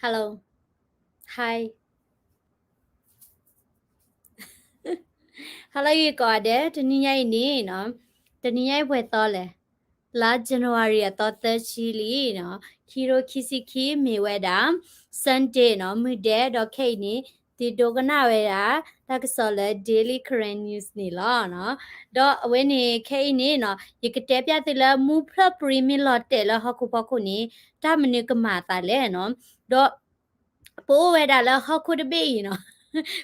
Hello. Hi. Hello ယကိးဂၤဒဲး, တနံၤညါအံၤန့ၣ်နီၤ, တနံၤညါအံၤပှဲၤသီလဲၣ်, လါ January အသီသၢဆံလံနီၤ, ခံကထိခံဆံခံ မ့ၢ်ဝဲဒၣ် Sunday နီၤ, မုၢ်ဒဲးဒီးခဲအံၤန့ၣ် သ့ၣ်ဒိကနၣ်ဝဲဒၣ် တၢ်ကစီၣ်လၢ Daily Karen News န့ၣ်လီၤ. ဒီးအဝဲန့ၣ်ခဲအံၤန့ၣ်နီၤ, ယကတဲပျးသုလၢ မူဖျၢၣ်ပြံမ့ၢ်လီၤတဲာ်လၢဟီၣ်ခိၣ်ဖီခိၣ်န့ၣ် တၢ်မနုၤကမၤအသးလဲၣ်နီၤ. ဒီး ပအိၣ်ဝဲဒၣ်လၢဟီၣ်ခိၣ်တဘ့ၣ်အံၤနီၤ,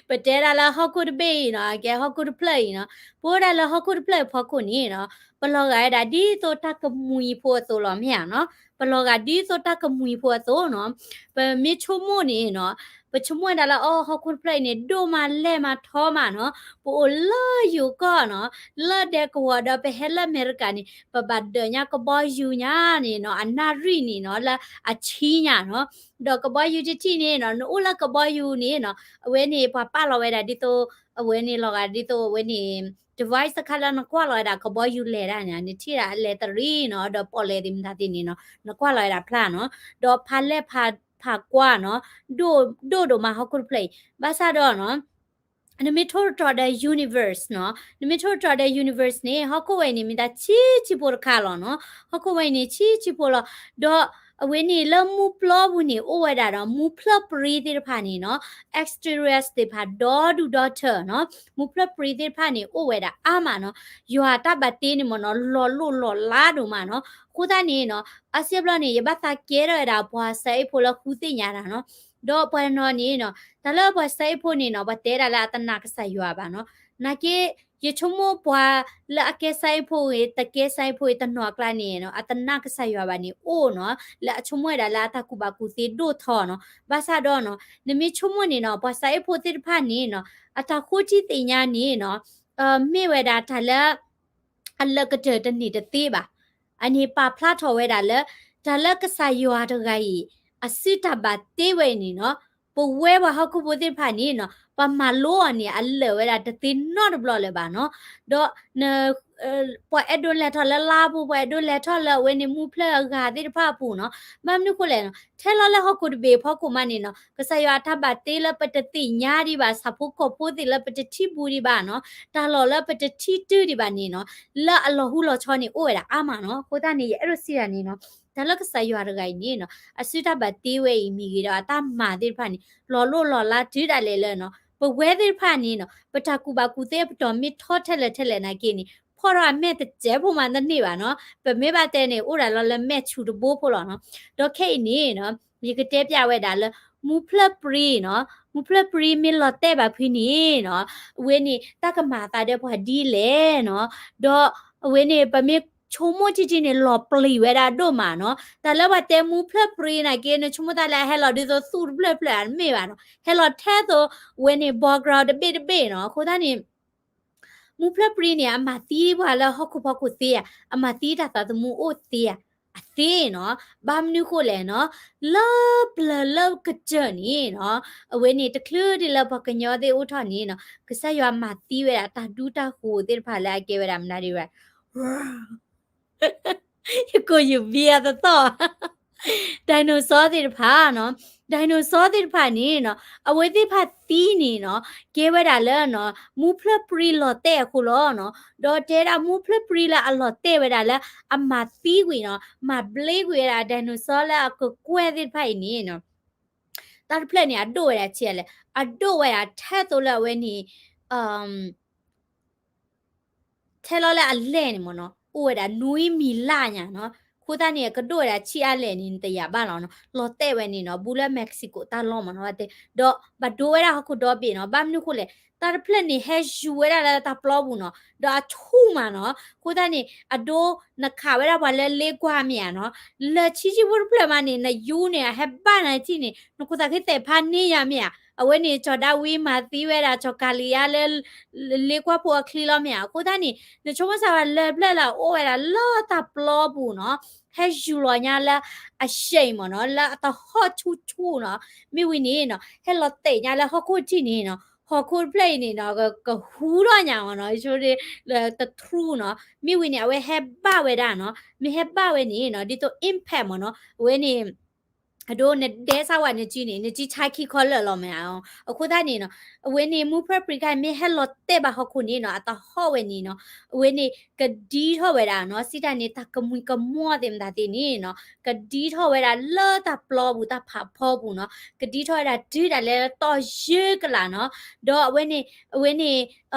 ပတဲဒၣ်လၢဟီၣ်ခိၣ်တဘ့ၣ်အံၤနီၤ, ကဲဟီၣ်ခိၣ်တဖျၢၣ်အံၤနီၤ, ပအိၣ်ဝဲဒၣ်လၢဟီၣ်ခိၣ်တဖျၢၣ်အံၤဖီခိၣ်န့ၣ်နီၤ, ပလီၤဂာ်ဝဲဒၣ်ဒ်သိးတၢ်ကမှံၤဖိအသိးလီၤ မ့ၢ်ဧါနီၤ, ပလီၤဂာ်ဒ်သိးတၢ်ကမှံၤဖိအသိးနီၤ, ပမ့ၢ်ဆိကမိၣ်န့ၣ်နီၤ, ပဆိကမိၣ်ဝဲဒၣ်လၢ အိ ဟီၣ်ခိၣ်တဖျၢၣ်အံၤန့ၣ် ဒိၣ်မးလဲၢ်မးထီမးနီၤ, ပအိၣ်လၢယိၤကီၢ်နီၤ, လၢဒဲကဝီၤဒီးပဟဲလၢအမဲရကၤန့ၣ် ပဘၣ်ဒၢးညါကဘီယူၤညါန့ၣ်နီၤ, အနၣ်ရံၣ်န့ၣ်နီၤ, လၢအဆံညါနီၤ, ဒီးကဘီယူၤတထံၣ်န့ၣ်နီၤ, နအိၣ်လၢကဘီယူၤန့ၣ်နီၤ, အဝဲန့ၣ်ပှၤပာ်လီၤဝဲဒၣ်ဒ်သိး အဝဲန့ၣ်လီၤဂာ်ဒ်သိးအဝဲန့ၣ် device တခါလၢနကွၢ်လီၤဝဲဒၣ်ကဘီယူၤလဲၤတၢ်န့ၣ်, နထံၣ်ဒၣ်အလဲၤတရံးနီၤ, ဒီးပီၣ်လဲၣ်သ့ၣ်မတၤသ့ၣ်န့ၣ်နီၤ, နကွၢ်လီၤဝဲဒၣ်ဖျါနီၤ, ဒီးဖးလဲၢ်ဖးကွၢ်နီၤ, ဒိၣ်ဒိၣ်ဒိၣ်မးဟီၣ်ခိၣ်တဖျၢၣ်အံၤ, ဘၣ်ဆၣ်ဒီးနီၤ နမ့ၢ်ထိၣ်တတြီၤဒီး universe နီၤ, နမ့ၢ်ထိၣ်တတြီၤဒီး universe န့ၣ် ဟီၣ်ခိၣ်ဝဲအံၤန့ၣ် မ့ၢ်တၢ်ဆံးဆံးဖိတခါလီၤနီၤ, ဟီၣ်ခိၣ်ဝဲအံၤန့ၣ် ဆံးဆံးဖိလီၤ, ဒီးအဝဲန့ၣ်လၢမူပျီပူၤန့ၣ် အိၣ်ဝဲဒၣ်ဒီး မူဖျၢၣ်ပြံသ့ၣ်တဖၣ်န့ၣ်နီၤ, extraterrestrial သ့ၣ်တဖၣ် ဒီဒူၣ်ဒီထၢနီၤ, မူဖျၢၣ်ပြံသ့ၣ်တဖၣ်န့ၣ် အိၣ်ဝဲဒၣ်အါမးနီၤ, ယွၤတၢ်ဘၣ်တ့န့ၣ်မ့ၢ်နီၤ လီၤလိၣ်လီၤလးဒိၣ်မးနီၤ, အဃိသတးန့ၣ်နီၤ, အါစုအါဘျီန့ၣ် ယဘၣ်သးကဲထီၣ်ဝဲဒၣ်ပှၤစဲအ့ၣ်ဖိလၢဃုသ့ၣ်ညါတၢ်နီၤ, ဒီးပှၤတနီၤန့ၣ်နီၤ, တၢ်လၢပှၤစဲအ့ၣ်ဖိန့ၣ်နီၤ, ပှၤတဲဒၣ်လၢအတနာ်ကစၢ်ယွၤဘၣ်နီၤ, နာ်က့ ယဆိကမိၣ်ပှၤလၢအကဲစဲအ့ၣ်ဖိဂ့ၤ တကဲစဲအ့ၣ်ဖိဂ့ၤ တနီၤအကျါန့ၣ်နီၤ, အတနာ်ကစၢ်ယွၤဘၣ်န့ၣ်အိၣ်နီၤ, လၢအဆိကမိၣ်ဝဲဒၣ်လၢအတၢ်ကူၣ်ဘၣ်ကူၣ်သ့ဒိၣ်ထီနီၤ, ဘၣ်ဆၣ်ဒီးနီၤ, နမ့ၢ်ဆိကမိၣ်န့ၣ်နီၤ, ပှၤစဲအ့ၣ်ဖိသ့ၣ်တဖၣ်န့ၣ်နီၤ, အတၢ်ဃိထံသ့ၣ်ညါန့ၣ်နီၤ, မ့ၢ်ဝဲဒၣ်တၢ်လၢ အလၢာ်ကတၢၢ်တန့ၢ်တသ့ဘၣ်. အန့ၣ်ပာ်ဖျါထီၣ်ဝဲဒၣ်လၢ တၢ်လၢကစၢ်ယွၤတဂၤအံၤ အစုတၢ်ဘၣ်တ့ဝဲအံၤန့ၣ်နီၤ, ပဝဲပှၤဟီၣ်ခိၣ်ဖိသ့ၣ်တဖၣ်န့ၣ်နီၤ, ပမၤလိအီၤန့ၣ် အလၢာ်ဝဲဒၣ်တသ့နီတဘျီလၢၤဘၣ်နီၤ. ဒီး ပှၤအဲၣ်ဒိးလဲၤထီၣ်လၢလါပူၤ, ပှၤအဲၣ်ဒိးလဲၤထီၣ်လၢအဝဲန့ၣ်မူဖျၢၣ်အဂၤသ့ၣ်တဖၣ်အပူၤနီၤ. ဘၣ်မနုၤဃိလဲၣ်နီၤ, ထဲလီၤလၢဟီၣ်ခိၣ်တဘ့ၣ်ဖီခိၣ်မးန့ၣ်နီၤ, ကစၢ်ယွၤအတၢ်ဘၣ်တ့လၢပတသ့ၣ်ညါဒံးဘၣ်, ဆၣ်ဖိကီၢ်ဖိသ့ၣ်လၢပတထံၣ်ဘူးဒံးဘၣ်နီၤ, တၢ်လီၢ်လၢပတထံၣ်တုၤဒံးဘၣ်န့ၣ်နီၤ, လၢအလီၤဟူလီၤဆီန့ၣ်အိၣ်ဝဲဒၣ်အါမးနီၤ. အဃိသတးန့ၣ် ယအဲၣ်ဒိးစံးတၢ်န့ၣ်နီၤ, တၢ်လၢကစၢ်ယွၤတဂၤအံၤန့ၣ်နီၤ, အစုတၢ်ဘၣ်တ့ဝဲအံၤမ့ၢ်ဂ့ၤဒီးအတၢ်မၤသ့ၣ်တဖၣ်န့ၣ် လီၤလိၣ်လီၤလးတုၤဒၣ်လဲာ်လၢနီၤ, ပဝဲသ့ၣ်တဖၣ်န့ၣ်နီၤ, ပတၢ်ကူၣ်ဘၣ်ကူၣ်သ့အပတီၢ်မ့ၢ်ထီထဲလဲၣ်ထဲလဲၣ်နာ်က့န့ၣ် ဖီၣ်ထီၣ်အမဲာ်တစဲးဖိမးတန့ၢ်ဘၣ်နီၤ. ပမ့ၢ်ဘၣ်တဲန့ၣ် အိၣ်ဒၣ်လီၤလၢမဲာ်ဆူၣ်တဘိဖိလီၤနီၤ. ဒီးခဲအံၤန့ၣ်နီၤ, ယကတဲပျးဝဲဒၣ်လၢ မူဖျၢၣ်ပြံနီၤ, မူဖျၢၣ်ပြံမ့ၢ်လီၤတဲာ်ဘၣ်ဖုန့ၣ်နီၤ, အဝဲန့ၣ် တၢ်ကမၤအသးဒီးပှၤဒ်လဲၣ်နီၤ. ဒီးအဝဲန့ၣ် ပမ့ၢ်ဆိကမိၣ်ထံထံန့ၣ် လီၤပျံၤဝဲဒၣ်ဒိၣ်မးနီၤ. တၢ်လၢပှၤတဲမူဖျၢၣ်ပြံနာ်က့ နဆိကမိၣ်သးလၢအဟဲလီၤဒ်သိးသူၣ်တဖျၢၣ်ဖျၢၣ်တမ့ၢ်ဘၣ်နီၤ. ဟဲလီၤထဲသိး အဝဲန့ၣ် background တဘ့ၣ်တဘ့ၣ်နီၤ. အဃိသတးန့ၣ် မူဖျၢၣ်ပြံန့ၣ် အမၤသံပှၤလၢဟီၣ်ခိၣ်ဖီခိၣ်သ့ဧါ, အမၤသံတၢ်သးသမူအိၣ်သ့ဧါ, အသ့နီၤ. ဘၣ်မနုၤဃိလဲၣ်နီၤ, လၢပျၢၤလၢကစၢၢ်န့ၣ်နီၤ, အဝဲန့ၣ်တချုးဒံးလၢပှၤကညီသ့ၣ်အိၣ်ထီၣ်န့ၣ်နီၤ, ကစၢ်ယွၤမၤသံဝဲဒၣ်တၢ်ဒူတၢ်ဃိၤသ့ၣ်တဖၣ်လၢအကဲဝဲဒၣ်မနုၤဒံးဝဲ ယကိၢ်ယဘံအသီၣ် dinosaur သ့ၣ်တဖၣ်နီၤ, dinosaur သ့ၣ်တဖၣ်န့ၣ်နီၤ, အဝဲသ့ၣ်တဖၣ်သံန့ၣ်နီၤ, ကဲဝဲဒၣ်လၢနီၤ, မူဖျၢၣ်ပြံလီၤတဲာ်အဃိလီၤနီၤ. ဒီးတဲဒၣ်မူဖျၢၣ်ပြံလၢအလီၤတဲာ်ဝဲဒၣ်လၢ အမၤသံကွံာ်နီၤ, မၤဘျ့ကွံာ်ဝဲဒၣ် dinosaur လၢအကကွဲၢ်သ့ၣ်တဖၣ်အံၤန့ၣ်နီၤ, တၢ်တဖျၢၣ်န့ၣ် အဒိၣ်ဝဲဒၣ်ဆံးအါလဲၣ်, အဒိၣ်ဝဲဒၣ်ထဲသိးလၢအဝဲန့ၣ် ထဲလီၤလၢအလဲၢ်န့ၣ်မ့ၢ်နီၤ, အိၣ်ဝဲဒၣ်နွံမံၤလၢ်ညါနီၤ. အဃိသတးန့ၣ် အကဒိၣ်ဝဲဒၣ်ဆံးအါလဲၣ်န့ၣ် နတယာ်ဘၣ်လီၤနီၤ. လီၤတဲာ်ဝဲန့ၣ်နီၤ, ဘူးလၢ Mexico တၢ်လီၢ်မ့ၢ်နီၤ, ဒီးဘၣ်ဒိဝဲဒၣ်ဟီၣ်ခိၣ်ဒီဘ့ၣ်နီၤ. ဘၣ်မနုၤဃိလဲၣ်, တၢ်တဖျၢၣ်န့ၣ် ဟဲယူၤဝဲဒၣ်လၢတၢ်ပျီပူၤနီၤ, ဒီးအဆူၣ်မးနီၤ. အဃိသတးန့ၣ် အဒိ နခးဝဲဒၣ်ပှၤလၢလ့ကွၢ်မ့ၢ်ဧါနီၤ, လၢဆံးဆံးဖိတဖျၢၣ်မးန့ၣ် နယူၤန့ၣ် အဟဲဘၣ်နၤထံၣ်န့ၣ် နခိၣ်သးကသဲးဖးန့ၢ်ယၤမ့ၢ်ဧါ. အဝဲန့ၣ် ကၠီၤဒၣ်ဝံမၤသံဝဲဒၣ် ကၠီၤကၤလံၤယါလၢ လ့ကွၢ်ဖိအချံလီၤမ့ၢ်ဧါ. အဃိသတးန့ၣ် နဆိကမိၣ်စၢ်ဝဲလၢပျၢၤလၢအအိၣ်ဝဲဒၣ်လၢတၢ်ပျီပူၤနီၤ, ဟဲယူၤလီၤညါလၢအရှဲမ့ၢ်နီၤ, လၢအတဟီၣ်ဆူၣ်ဆူၣ်နီၤ, မ့ၢ်ဝံၤန့ၣ်နီၤ, ဟဲလီၤတဲာ်ညါလၢဟီၣ်ခိၣ်ထံးန့ၣ်နီၤ, ဟီၣ်ခိၣ်တဖျၢၣ်အံၤန့ၣ်နီၤ, ကဟူထီၣ်ညါမ့ၢ်နီၤ, ဆိဒ်လၢတထြူးနီၤ, မ့ၢ်ဝံၤန့ၣ် အဝဲဟဲဘၣ်ဝဲဒၣ်နီၤ, မ့ၢ်ဟဲဘၣ်ဝဲန့ၣ်နီၤ, ဒ်သိး impact မ့ၢ်နီၤ, အဝဲန့ၣ် အဒိ နဒဲစၢ်ဝဲနစုန့ၣ် နစုဆါခံခီလၢာ်လီၤမ့ၢ်ဧါ. အဃိသတးန့ၣ်နီၤ အဝဲန့ၣ် မူဖျၢၣ်ပြံခါ မ့ၢ်ဟဲလီၤတဲာ်ဘၣ်ဟီၣ်ခိၣ်န့ၣ်နီၤ အတဟီၣ်ဝဲန့ၣ်နီၤ အဝဲန့ၣ် ကဒံထီၣ်ဝဲဒၣ်နီၤ စံးတၢ်န့ၣ် တၢ်ကမှံၤကမီၣ်သ့ၣ်မတၤသ့ၣ်န့ၣ်နီၤ ကဒံထီၣ်ဝဲဒၣ်လၢတၢ်ပျီပူၤ တၢ်ဖးဖီပူၤနီၤ ကဒံထီၣ်ဝဲဒၣ်တုၤဒၣ်လဲာ်လၢတီၢ်ယဲၢ်ကလးနီၤ ဒီးအဝဲန့ၣ် အဝဲန့ၣ်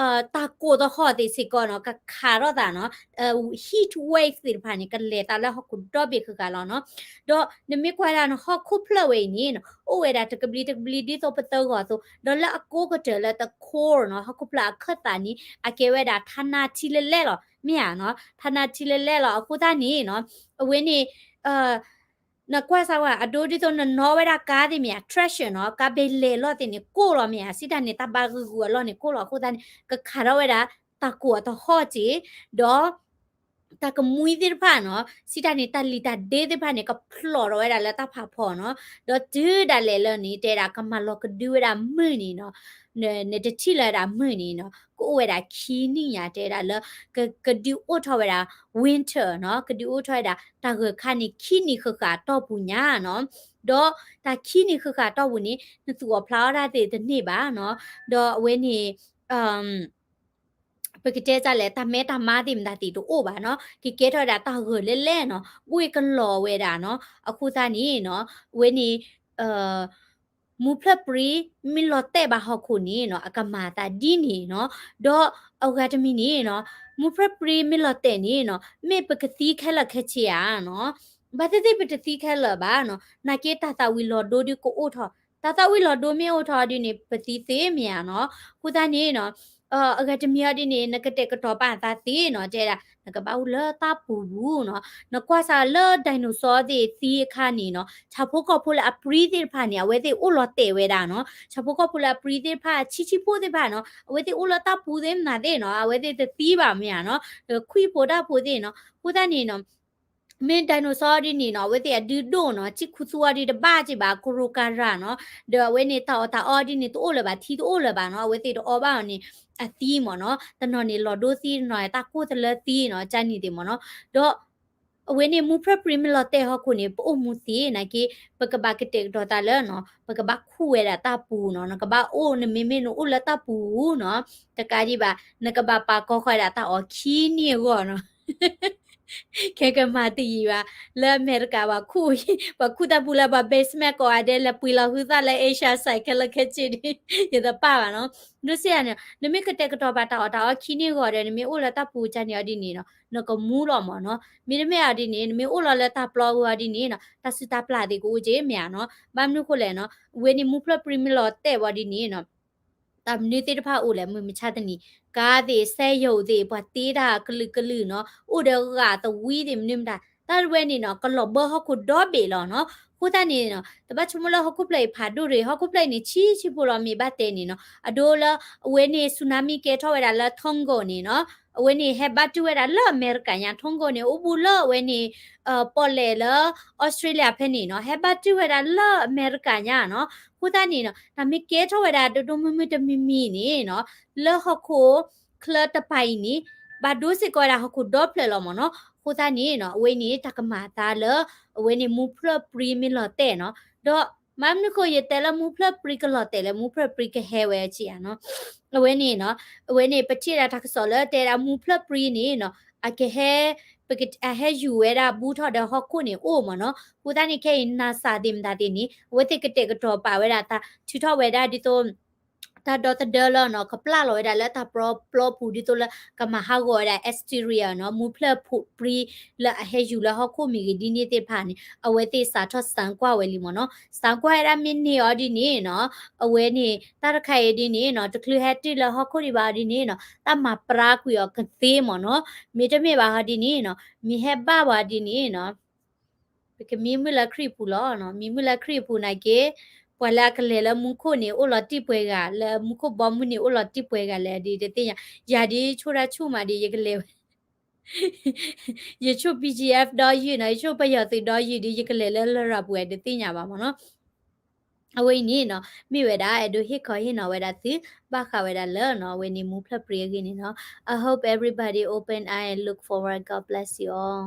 တၢ်ကိၢ်တဟီၣ်သ့ၣ်စ့ၢ်ကီးနီၤ ကခးထီၣ်သးနီၤ heat wave သ့ၣ်တဖၣ်န့ၣ် ကလဲၤသးလၢဟီၣ်ခိၣ်ဒီဘ့ၣ်ဃၣ်ဃၣ်လီၤနီၤ ဒီးနမ့ၢ်ကွၢ်ဒၣ်နီၤ ဟီၣ်ခိၣ်ဖျၢၣ်ဝဲအံၤန့ၣ်နီၤ အိၣ်ဝဲဒၣ်တကဘျံးတကဘျံးဒ်သိးပသၢဂီၤအသိး ဒီးလၢအကိးကတၢၢ်လၢ the core နီၤ ဟီၣ်ခိၣ်ဖျၢၣ်အခၢၣ်သးန့ၣ် အကဲဝဲဒၣ် ထါနါထံလၢလဲၣ်လီၤ မ့ၢ်ဧါနီၤ ထါနါထံလၢလဲၣ်လီၤ အဃိသတးန့ၣ်နီၤ အဝဲန့ၣ် နကွၢ်စၢ်ဝဲ အဒိဒ်သိးနနီၣ်ဝဲဒၣ်ကါသ့ၣ်မ့ၢ်ဧါ treasure နီၤ ကါဘဲလဲၤလီၢ်သ့ၣ်န့ၣ် ကိၢ်လီၤမ့ၢ်ဧါ စံးတၢ်န့ၣ် တၢ်ဘၣ်ဂုာ်ဂုာ်အလီၢ်န့ၣ် ကိၢ်လီၤအဃိသတးန့ၣ် ကခးထီၣ်ဝဲဒၣ် တၢ်ကိၢ်အတဟီၣ်က့ၤ ဒီး တၢ်ကမှံၤသ့ၣ်တဖၣ်နီၤ စံးတၢ်န့ၣ် တၢ်လံၣ်တၢ်ဒ့သ့ၣ်တဖၣ်န့ၣ် ကဖျိးထီၣ်ဝဲဒၣ်လၢတၢ်ဖးဖီနီၤ ဒီးတုၤဒၣ်လဲာ်လၢန့ၣ် တဲဒၣ်ကမၤလီၤကဒုဝဲဒၣ်မုၢ်နံၤနီၤ နတထံၣ်လၢၤဒၣ်မုၢ်နံၤနီၤ ကအိၣ်ဝဲဒၣ်ခံနံၣ်ညါ တဲဒၣ်လၢ ကဒုးအိၣ်ထီၣ်ဝဲဒၣ် winter နီၤ ကဒုးအိၣ်ထီၣ်ဝဲဒၣ် တၢ်ဂၢၢ်ခါန့ၣ် ခံနံၣ်ဃၣ်ဃၣ်အတီၢ်ပူၤညါနီၤ ဒီးတၢ်ခံနံၣ်ဃၣ်ဃၣ်အတီၢ်ပူၤန့ၣ် နသူၣ်အီၣ်ဖျးအီၣ်တၢ်သ့ၣ်တန့ၢ်ဘၣ်နီၤ ဒီးအဝဲန့ၣ် ပကတဲဒ်လဲၣ် တၢ်မဲတၢ်မါသ့ၣ်မတၤသ့ၣ်တအိၣ်ဘၣ်နီၤ ကကဲထီၣ်ဝဲဒၣ်တၢ်ဂၢၢ်လၢလဲၣ်နီၤ ဘှ့ၣ်ကလီၤဝဲဒၣ်နီၤ အဃိသတးန့ၣ်နီၤ အဝဲန့ၣ် မူဖျၢၣ်ပြံ မ့ၢ်လီၤတဲာ်ဘၣ်ဟီၣ်ခိၣ်န့ၣ်နီၤ အကမၤအသးဒ်န့ၣ်နီၤ ဒီးအဂၤတမံၤန့ၣ်နီၤ မူဖျၢၣ်ပြံမ့ၢ်လီၤတဲာ်န့ၣ်နီၤ မ့ၢ်ပကသံခဲလၢာ်ခဲဆ့ဧါနီၤ ဘၣ်သ့ၣ်သ့ၣ်ပတသံခဲလၢာ်ဘၣ်နီၤ နာ်က့တၢ်သၣ်ဝံၤလီၤဒိဒုးကအိၣ်ထီၣ် တၢ်သၣ်ဝံၤလီၤဒိမ့ၢ်အိၣ်ထီၣ်ဒ်န့ၣ် ပသံသ့မ့ၢ်ဧါနီၤ အဃိသတးန့ၣ်နီၤ အဂၤတမံၤအီၤဒ်န့ၣ် နကတဲာ်ကတီၤပာ်အသးသ့နီၤ တဲဒၣ် နကဘၣ်အိၣ်လၢတၢ်ပူၤပူၤနီၤ နကွၢ်စၢ်လၢ dinosaur သ့ၣ်သံအခါန့ၣ်နီၤ ဆၣ်ဖိကီၢ်ဖိလၢအပြံသ့ၣ်တဖၣ်န့ၣ် အဝဲသ့ၣ်အိၣ်လီၤတဲာ်ဝဲဒၣ်နီၤ ဆၣ်ဖိကီၢ်ဖိလၢအပြံသ့ၣ်တဖၣ် ဆံးဆံးဖိသ့ၣ်တဖၣ်နီၤ အဝဲသ့ၣ်အိၣ်လၢတၢ်ပူၤသ့ၣ်မနုၤသ့ၣ်နီၤ အဝဲသ့ၣ်တသံဘၣ်မ့ၢ်ဧါနီၤ ခွံၣ်ဖိတၢ်ဖိသ့ၣ်နီၤ အဃိသတးန့ၣ်နီၤ မ့ၢ် dinosaur ဒ်န့ၣ်နီၤ အဝဲသ့ၣ်အဒုးဒိၣ်နီၤ ဆံၣ်ခူသူၣ်အီၤဒ်တဘၣ်က့ဘၣ် ကရူၢ်ကရၢ်နီၤ ဒီးအဝဲန့ၣ်တၢ်အီၣ်တၢ်အီဒ်န့ၣ် တအိၣ်လၢၤဘၣ် ထံတအိၣ်လၢၤဘၣ်နီၤ အဝဲသ့ၣ်တအီဘၣ်အီၤန့ၣ် အသံမ့ၢ်နီၤ တနီၤန့ၣ်လီၤဒိသံ တနီၤန့ၣ်တၢ်ကိၢ်တလၢသံနီၤ ကန့ၣ်သ့ၣ်မ့ၢ်နီၤ ဒီး အဝဲန့ၣ်မူဖျၢၣ်ပြံမ့ၢ်လီၤတဲာ်ဟီၣ်ခိၣ်န့ၣ် ပအိၣ်မူသ့နာ်က့ ပကဘၣ်ကတဲာ်ကတီၤသးလၢနီၤ ပကဘၣ်ခူၣ်ဝဲဒၣ်တၢ်ပူၤနီၤ နကဘၣ်အိၣ် နမ့မ့ၢ်နအိၣ်လၢတၢ်ပူၤနီၤ တကးဒံးဘၣ် နကဘၣ်ပာ်ကီၤဃာ်ဝဲဒၣ်တၢ်အီၣ်ခံနံၣ်အဂီၢ်နီၤ ခဲကမၤတယံာ်ဘၣ် လၢအမဲရကၤ ပှၤခူၣ် ပှၤခူၣ်တၢ်ပူၤလၢပှၤ basement ကိးဂၤဒဲး လဲၤပှ့ၤလီၤဟုသၣ်လၢ Asia side ခဲလၢာ်ခဲဆ့န့ၣ် ယတပာ်ဘၣ်နီၤ ဒိးစ့ၢ်ဧါန့ၣ် နမ့ၢ်ကတဲာ်ကတီၤပာ်တၢ်အီၣ်တၢ်အီခံနံၣ်အဂီၢ်ဒီး နမ့ၢ်အိၣ်လၢတၢ်ပူၤကန့ၣ်အီၤဒ်န့ၣ်နီၤ နကမူလီၤမ့ၢ်နီၤ မ့တမ့ၢ်အီၤဒ်န့ၣ် နမ့ၢ်အိၣ်လီၤလၢတၢ်ပျီဝဲအီၤဒ်န့ၣ်နီၤ တၢ်စုတၢ်ပျၢ်သ့ၣ်ကအိၣ်က့မ့ၢ်ဧါနီၤ ဘၣ်မနုၤဃိလဲၣ်နီၤ အဝဲန့ၣ်မူဖျၢၣ်ပြံမ့ၢ်လီၤတဲာ်ဝဲအီၤဒ်န့ၣ်နီၤ တၢ်မနုၤသ့ၣ်တဖၣ်အိၣ်လဲၣ် မုၢ်မဆါတနံၤ ကါသ့ၣ် စဲယိာ်သ့ၣ် ပှၤတ့တၢ်ကလုာ်ကလုာ်နီၤ အိၣ်ဒီးဂာ်သဝံသ့ၣ်မနုၤမတၤ တၢ်တဝဲန့ၣ်နီၤ ကလီၤဘၢဟီၣ်ခိၣ်ဒီဘ့ၣ်လီၤနီၤ အဃိသတးန့ၣ်နီၤ တဘၣ်ဆိကမိၣ်လၢဟီၣ်ခိၣ်ဖျၢၣ်အံၤဖးဒိၣ်ရ့ၣ် ဟီၣ်ခိၣ်ဖျၢၣ်အံၤန့ၣ် ဆံးဆံးဖိလီၤ မ့ၢ်ဘၣ်တဲန့ၣ်နီၤ အဒိလၢ အဝဲန့ၣ် tsunami ကဲထီၣ်ဝဲဒၣ်လၢ Tonga န့ၣ်နီၤ အဝဲန့ၣ် ဟဲဘၣ်တုၤဝဲဒၣ်လၢအမဲရကၤညါ Tonga န့ၣ် အိၣ်ဘူးလၢအဝဲန့ၣ် ပီၣ်လဲၣ်လၢ Australia ဖဲန့ၣ်နီၤ ဟဲဘၣ်တုၤဝဲဒၣ်လၢအမဲရကၤညါနီၤ အဃိသတးန့ၣ်နီၤ တၢ်မ့ၢ်ကဲထီၣ်ဝဲဒၣ်ဒိၣ်ဒိၣ်မုၢ်မုၢ်တမံၤမံၤန့ၣ်နီၤ လၢဟီၣ်ခိၣ်ချၢတပၤအံၤန့ၣ် ဘၣ်ဒိစ့ၢ်ကီးဝဲဒၣ်ဟီၣ်ခိၣ်ဒီဖျၢၣ်လီၤမ့ၢ်နီၤ အဃိသတးန့ၣ်နီၤ အဝဲန့ၣ်တၢ်ကမၤအသးလၢ အဝဲန့ၣ်မူဖျၢၣ်ပြံမ့ၢ်လီၤတဲာ်နီၤ ဒီး မ့ၢ်မနုၤဃိယတဲလၢမူဖျၢၣ်ပြံကလီၤတဲာ်လၢ မူဖျၢၣ်ပြံကဟဲဝဲဆံးဧါနီၤ အဝဲန့ၣ်နီၤ အဝဲန့ၣ် ပထံၣ်ဒၣ်တၢ်ကစီၣ်လၢတဲဒၣ်မူဖျၢၣ်ပြံန့ၣ်နီၤ အကဟဲ ပက အဟဲယူၤဝဲဒၣ်ဘူးထီၣ်ဒီးဟီၣ်ခိၣ်န့ၣ်အိၣ်မ့ၢ်နီၤ အဃိသတးန့ၣ် ခဲအံၤ NASA သ့ၣ်မတၤသ့ၣ်န့ၣ် အဝဲသ့ၣ်ကတဲာ်ကတီၤပာ်ဝဲဒၣ်တၢ်ထုးထီၣ်ဝဲဒၣ်ဒ်သိး တၢ်ဒီသဒၢလၢနီၤ ကပျၢ်လီၤဝဲဒၣ်လၢတၢ်ပျီပျီပူၤဒ်သိးလၢ ကမၤဟးဂီၤဝဲဒၣ် asteroid နီၤ မူဖျၢၣ်ပြံလၢအဟဲယူၤလၢဟီၣ်ခိၣ်မ့ၢ်ဂ့ၤဒ်န့ၣ်သ့ၣ်တဖၣ်န့ၣ် အဝဲသ့ၣ်စးထီၣ် စမ်းကွၢ် ဝဲလံမ့ၢ်နီၤ စမ်းကွၢ် ဝဲဒၣ်မ့ၢ်န့ၢ်အီၤဒ်န့ၣ်နီၤ အဝဲန့ၣ် တၢ်တခါအံၤဒ်န့ၣ်နီၤ တချုးဟဲတုၤလၢဟီၣ်ခိၣ်ဒံးဘၣ်အီၤဒ်န့ၣ်နီၤ တၢ်မၤပြါကွံာ်အီၤကသ့မ့ၢ်နီၤ မ့တမ့ၢ်ဘၣ်ဟီဒ်န့ၣ်နီၤ မ့ၢ်ဟဲဘၣ်ဝဲဒ်န့ၣ်နီၤ ပကမံမုၢ်လၢခရံာ်ပူၤလီၤနီၤ မံမုၢ်လၢခရံာ်ပူၤနာ်က့ ပှၤလၢအကလဲၤလၢမူခိၣ်န့ၣ် အိၣ်လီၤတံၢ်ပှဲၤဂၤ လၢမူခိၣ်ဘီမုၢ်န့ၣ် အိၣ်လီၤတံၢ်ပှဲၤဂၤလဲၣ်ဒ်တသ့ၣ်ညါ ယၤဒ်ဆိၣ်တၢ်ဆူၣ်မးဒ်ယကလဲၤဝဲ ယဆိၣ် BGF ဒီယုၢ်နီၤ ယဆိၣ်ပယီၤသုးဒီယုၢ်ဒ်ယကလဲၤလၢလရာ်ပူၤဝဲတသ့ၣ်ညါဘၣ်မ့ၢ်နီၤ အဝဲအံၤန့ၣ်နီၤ မ့ၢ်ဝဲဒၣ်အဲၣ်ဒိးဟ့ၣ်ခီဟ့ၣ်နီၤဝဲဒၣ်သု ဘၣ်ဃးဝဲဒၣ်လၢနီၤ အဝဲန့ၣ်မူဖျၢၣ်ပြံအဂ့ၢ်န့ၣ်နီၤ I hope everybody open eye and look forward. God bless you all.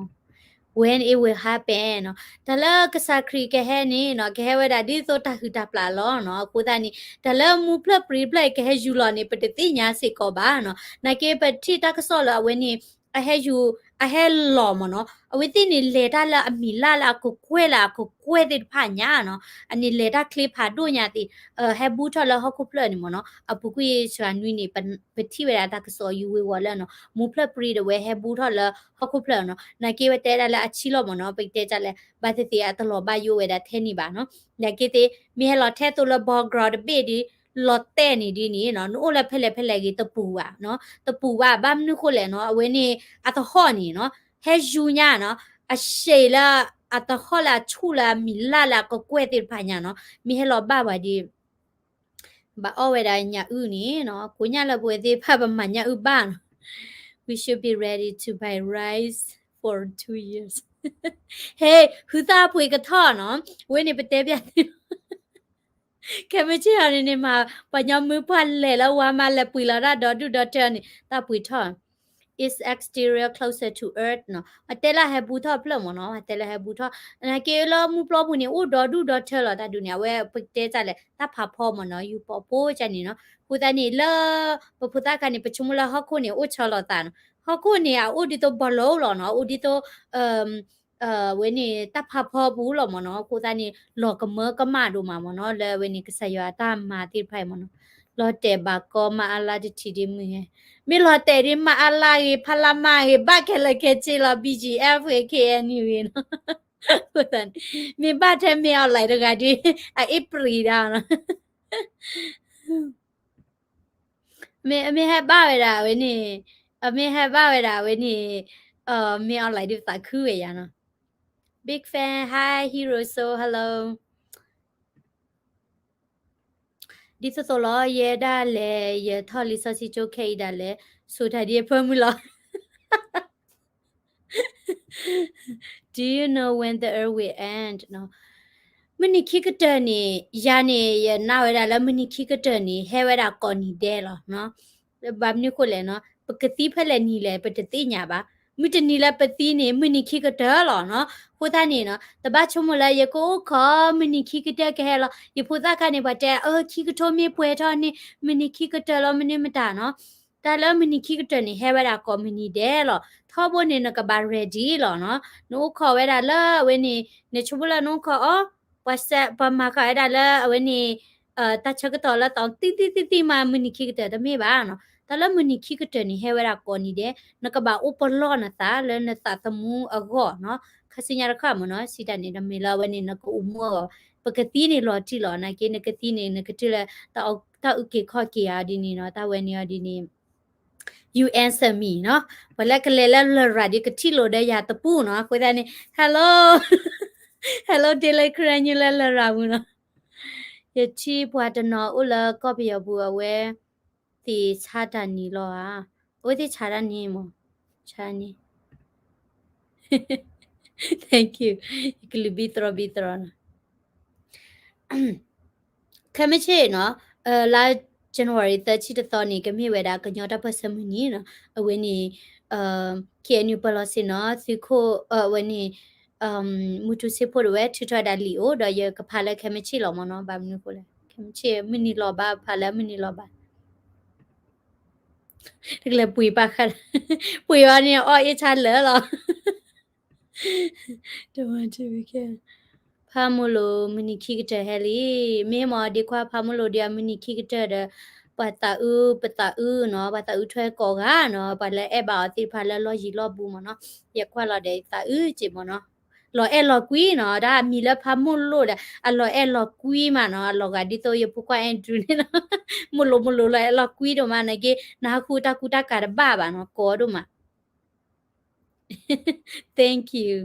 when it will happen နီၤ. တၢ်လၢကစၢ်ခရံာ်ကဟဲန့ၣ်နီၤ ကဟဲဝဲဒၣ်ဒ်သိးတၢ်ဟုၣ်တၢ်ပျၢ်လီၤနီၤ. အဃိသတးန့ၣ် တၢ်လၢမူဖျၢၣ်ပြံဖျၢၣ်အံၤကဟဲယူၤလီၤန့ၣ် ပတသ့ၣ်ညါစ့ၢ်ကီးဘၣ်နီၤ. နာ်က့ပထံၣ်တၢ်ကစီၣ်လၢအဝဲန့ၣ် အဟဲယူၤ အဟဲလီၤမ့ၢ်နီၤ. အဝဲသ့ၣ်န့ၣ်လဲၤတၢ်လၢအမံၤလၢ်လၢအကကွဲၢ်လၢအကကွဲၢ်သ့ၣ်တဖၣ်ညါနီၤ. အန့ၣ်လဲၤတၢ်ချ့ဖးဒိၣ်ညါသ့ၣ် ဟဲဘူးထီၣ်လၢဟီၣ်ခိၣ်ဖျၢၣ်န့ၣ်မ့ၢ်နီၤ. အပူၤကွံာ်စှၤနွံန့ၣ် ပထံၣ်ဝဲဒၣ်တၢ်ကစီၣ်ယူၤဝ့ၤဝီၤလၢနီၤ မူဖျၢၣ်ပြံဒီးဝဲဟဲဘူးထီၣ်လၢဟီၣ်ခိၣ်ဖျၢၣ်နီၤ. နာ်က့ဝဲတဲဒၣ်လၢအဆံလီၤမ့ၢ်နီၤ. ပကတဲဒ်လဲၣ် ဘၣ်သ့ၣ်သ့ၣ်အတလီၤဘၣ်ယိၣ်ဝဲဒၣ်ထဲန့ၣ်ဘၣ်နီၤ. နာ်က့သ့ၣ် မ့ၢ်ဟဲလီၤထဲသိးလၢ background တဘ့ၣ်ဒ် လီၤတဲာ်န့ၣ်ဒ်န့ၣ်နီၤ နအိၣ်လၢဖဲလဲၣ်ဖဲလဲၣ်ဂ့ၤတပူၤဘၣ်နီၤ. တပူၤဘၣ် ဘၣ်မနုၤဃိလဲၣ်နီၤ အဝဲန့ၣ် အသဟီၣ်န့ၣ်နီၤ ဟဲယူၤညါနီၤ အရှံာ်လၢအသဟီၣ်လၢအဆူၣ်လၢအမံၤလၢ်လၢအကကွဲၢ်သ့ၣ်တဖၣ်ညါနီၤ မ့ၢ်ဟဲလီၤဘၣ်ပှၤဒ် ဘၣ်အီၣ်ဝဲဒၣ်ညၣ်အုၣ်န့ၣ်နီၤ ကိးညၣ်လၢပဝဲသ့ၣ်တဖၣ်ပမၤညၣ်အုၣ်ဘၣ်နီၤ We should be ready to buy rice for two years. ဟဲ ဟုသၣ်ပှ့ၤကထီၣ်နီၤ ဝဲန့ၣ်ပတဲပျၢ်သု ခဲမုၢ်ဆ့ၣ်အီၤန့ၣ်န့ၣ်မး ပှၤညီမုၢ်ပှၢ်လဲၤလၢဝါမး လဲၤပှ့ၤလီၤတၢ်ဒီဒူၣ်ဒီထၢန့ၣ် တၢ်ပှ့ၤထီၣ် Its exterior closer to earth နီၤ အတဲလၢဟဲဘူးထီၣ်ဖျၢၣ်မ့ၢ်နီၤ အတဲလၢဟဲဘူးထီၣ် နာ်က့လၢမူပျီပူၤန့ၣ် အိၣ်ဒီဒူၣ်ဒီထၢလီၤ တၢ်ဒုးန့ၣ် အဝဲပတဲတၢ်လဲၣ် တၢ်ဖးဖီမ့ၢ်နီၤ ယူၤပိာ်ဖိကန့ၣ်နီၤ အဃိသတးန့ၣ်လၢ ပဖိသၣ်ခါန့ၣ် ပဆိကမိၣ်လၢဟီၣ်ခိၣ်န့ၣ် အိၣ်ဆီလီၤသးနီၤ ဟီၣ်ခိၣ်န့ၣ် အအိၣ်ဒ်သိးဘီလိလီၤနီၤ အအိၣ်ဒ်သိး ဝဲန့ၣ် တၢ်ဖးဖီပူၤလီၤမ့ၢ်နီၤ အဃိသတးန့ၣ် လီၤကမၢကမၣ်ဒိၣ်မးမ့ၢ်နီၤ လၢဝဲန့ၣ် ကစၢ်ယွၤအတၢ်မၤသ့ၣ်တဖၣ်အံၤမ့ၢ်နီၤ လီၤတဲာ်ဘၣ်ကီမၤအါလါတထံၣ်ဒ်မုၢ်ဟဲ မ့ၢ်လီၤတဲာ်ဒ်မၤအါလါဂ့ၤ ဖးလါမၤဂ့ၤ ဘၣ်ခဲလၢာ်ခဲဆ့လီၤ BGF ဂ့ၤ KNU ဂ့ၤနီၤ မ့ၢ်ဘၣ်ထဲမ့ၢ် online တဂၤဒ် အအ့ၣ်ပြံၤဒၣ်နီၤ မ့ၢ် မ့ၢ်ဟဲဘၣ်ဝဲဒၣ်ဝဲန့ၣ် မ့ၢ်ဟဲဘၣ်ဝဲဒၣ်ဝဲန့ၣ် မ့ၢ် online ဒ်ပသးခုဝဲယၤနီၤ Big fan, hi, Hero Soul, hello. ဒ်သိးသိးလီၤ ယဲဒၣ်လဲာ် ယထီၣ်လံာ်စီဆှံကၠိခဲအံၤဒၣ်လဲာ် ဆိတၢ်ဒ်အဖၢမုၢ်လီၤ Do you know when the earth will end? နီၤ မုၢ်နံၤခံကတၢၢ်န့ၣ် ယၤန့ၣ် ယနာ်ဝဲဒၣ်လၢမုၢ်နံၤခံကတၢၢ်န့ၣ် ဟဲဝဲဒၣ်ကိးနံၤဒဲးလီၤနီၤ ဘၣ်မနုၤဃိလဲၣ်နီၤ ပကသံဖဲလဲၣ်နံၤလဲၣ် ပတသ့ၣ်ညါဘၣ်. မုၢ်တနံၤလၢပသံန့ၣ် မုၢ်နံၤခံကတၢၢ်လီၤနီၤ. အဃိသတးန့ၣ်နီၤ တဘၣ်ဆိကမိၣ်လၢယကအိၣ်ခိး မုၢ်နံၤခံကတၢၢ်ကဟဲလီၤ. ယဖိသၣ်ခါန့ၣ် ပှၤတဲ အၢ ခံကထိမ့ၢ်ပှဲၤထီၣ်န့ၣ် မုၢ်နံၤခံကတၢၢ်လီၤ မနုၤမတၤနီၤ. တၢ်လၢမုၢ်နံၤခံကတၢၢ်န့ၣ် ဟဲဝဲဒၣ်ကိးမုၢ်နံၤဒဲးလီၤ. ထီဘိန့ၣ် နကဘၣ် ready လီၤနီၤ. နအိၣ်ခိးဝဲဒၣ်လၢအဝဲန့ၣ် နဆိကမိၣ်လၢနအိၣ်ခိးအီၤ ပှၤစဲ ပှၤမၤဃာ်ဝဲဒၣ်လၢအဝဲန့ၣ် တၢ်ဆၢကတီၢ်လၢသီသံသံသံသံမး မုၢ်နံၤခံကတၢၢ်တမ့ၢ်ဘၣ်နီၤ. တၢ်လၢမုၢ်နံၤခံကတၢၢ်န့ၣ် ဟဲဝဲဒၣ်ကိးနံၤဒဲး နကဘၣ်အိၣ်ပလီၢ်နသးလၢနသးသမူအဂီၢ်နီၤ. ခါဆူညါတခါမ့ၢ်နီၤ စံးတၢ်န့ၣ် တမ့ၢ်လၢအဝဲန့ၣ် နကအိၣ်မူအဂီၢ် ပကသံန့ၣ်လီၤတံၢ်လီၤ. နာ်က့ နကသံန့ၣ် နကတုၤလၢ တၢ်အုၣ်က့ၤခီၣ်က့ၤဧါဒ်န့ၣ်နီၤ. တၢ်ဝဲန့ၣ်အီၤဒ်န့ၣ် you answer me နီၤ. ပှၤလၢကလဲၤလၢလရာ်ဒ်ကထံၣ်လိာ်ဒီးယၤတပူၤနီၤ. အဃိသတးန့ၣ် hello hello Daily Karen လၢလရာ်မုၢ်နီၤ. ယထံၣ်ပှၤတနီၤအိၣ်လၢကီၢ်ပယီၤပူၤ အဝဲသ့ၣ်ဆါတၢ်နံၤလီၤဧါ. အဝဲသ့ၣ်ဆါတၢ်နံၤမး ဆါနံၤ thank you ယကလုၢ်ဘံသရီဘံသရီနီၤ. ခဲမုၢ်ဆ့ၣ်နီၤ လါ January သၢဆံတသီန့ၣ် ကမ့ၢ်ဝဲဒၣ်ကညီတၢ်ပၢၢ်ဆၢမုၢ်နံၤနီၤ. အဝဲန့ၣ် KNU ပၢၤလီၢ်ဆ့ၣ်နီၤ သုးခိၣ် အဝဲန့ၣ် မူတူစ့ဖိတဝဲ ထုးထီၣ်ဝဲဒၣ်လံာ်အိၣ် ဒီးယကဖးလၢခဲမုၢ်ဆ့ၣ်လီၤမ့ၢ်နီၤ. ဘၣ်မနုၤဃိလဲၣ် ခဲမုၢ်ဆ့ၣ် မုၢ်နံၤလီၤဘၣ် ဖးလၢမုၢ်နံၤလီၤဘၣ် တကလဲၤပှ့ၤပာ်ဃာ် ပှ့ၤအီၤန့ၣ် အီၣ်အ့ၣ်ဆါလၢာ်လီၤ. ဖးမိၢ်လိၣ် မုၢ်နံၤခံကတၢၢ်ဟဲလံ. မ့ၢ်မ့ၢ်ဒ်ခွါ ဖးမိၢ်လိၣ်ဒ်အမုၢ်နံၤခံကတၢၢ်ဒီး ပှၤသးအုး ပသးအုးနီၤ ပှၤသးအုးထွဲကိးဂၤနီၤ ပှၤလၢအဲၣ်ဘၣ်အီၤသ့ၣ်တဖၣ်လၢလီၢ်ယံၤလီၢ်ဘူးမ့ၢ်နီၤ. ယကွၢ်လီၤဒီးသးအုးက့မ့ၢ်နီၤ. လီၤအဲၣ်လီၤကွံနီၤ တၢ်အမံၤလၢဖးမိၢ်လိၣ်ဒီး အလီၤအဲၣ်လီၤကွံမးနီၤ အလီၤဂာ်ဒ်သိးယဖိခွါ Andrew န့ၣ်နီၤ မိၢ်လိၣ်မိၢ်လိၣ်လီၤအဲၣ်လီၤကွံဒိၣ်မး နာ်က့ နဟးဃုတၢ်ကူတၢ်ကၤတဘၣ်ဘၣ်နီၤ ကိးဒိၣ်မး Thank you.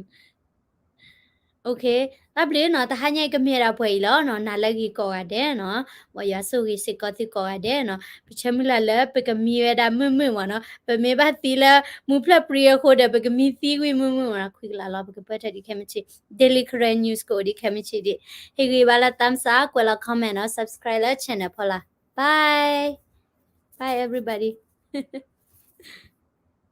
တၢ်ဘျုးနီၤ တဟါညါအံၤကမ့ၢ်ဝဲဒၣ်ပှဲၤအံၤလီၤနီၤ နၤလၢအဂ့ၤကိးဂၤဒဲးနီၤ မ်ယွၤဆိၣ်ဂ့ၤစ့ၢ်ကီးသုကိးဂၤဒဲးနီၤ ပဆၢမုၢ်လၢ်လၢပကမံဝဲဒၣ်မုာ်မုာ်မ့ၢ်နီၤ ပမ့ၢ်ဘၣ်သံလၢမူဖျၢၣ်ပြံအဃိဒီး ပကမံသံဝံၤမုာ်မုာ်မ့ၢ်နီၤ ခွံကလးလီၤ ပကပၢၢ်ထီၣ်ဒံးခဲမုၢ်ဆ့ၣ် Daily Karen News ကအိၣ်ဒံးခဲမုၢ်ဆ့ၣ်ဒံး ဟ့ၣ်ဂံၢ်ဘါလၢ thumbs up ကွဲးလီၤ comment နီၤ subscribe လၢ channel ဖီလာ် bye bye everybody